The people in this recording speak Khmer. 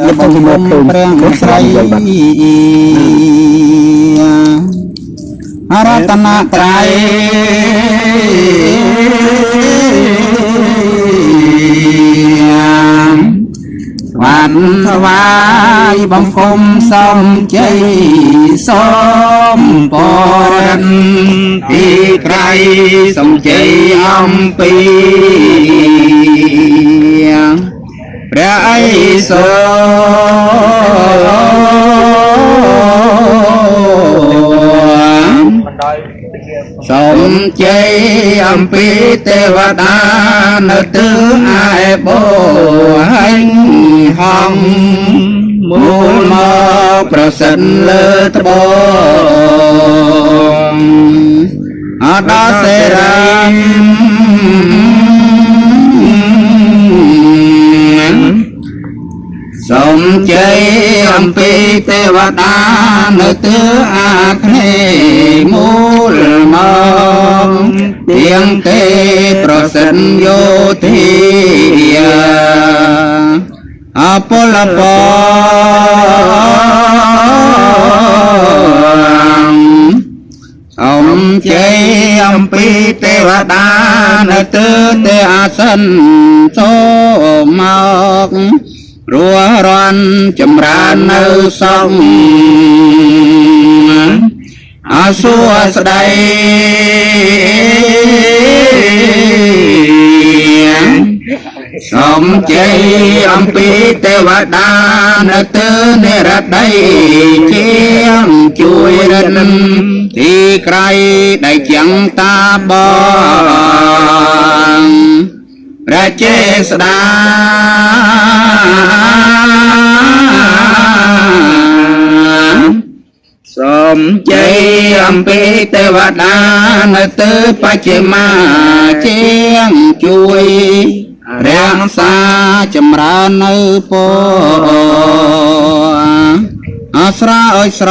លឹប ប មើលឃើញ ព្រះស្រី បាទ រតនត្រ័យ បានថ្វាយបង្គំសំជ័យសូមពរិនទីក្រៃសំជ័យអំពីព្រះអីសូ សូមជ័យអំពីទេវតានៅទិសឯបោហិញហងមូលមកប្រសិនលើត្បូងអដល់សេរី សូមជ័យអំពីទេវតានៅទិសអាគ្នេយ៍មូលមកទៀងទេប្រសិនយោធាអពលពង សូមជ័យអំពីទេវតានៅទិសទេអាសិនសូមមក រស់រាន់ចម្រើននៅសង្ឃអសួស្ដី សូមជ័យអំពីទេវតានៅទិសនិរតីជាងជួយរិនទីក្រៃដែលចឹងតាបងព្រះចេស្តា សូមជ័យអំពីទេវតានៅទិសបច្ចិមាជាងជួយរក្សាចម្រើននៅពរអាស្រ័យឲ្យស្រ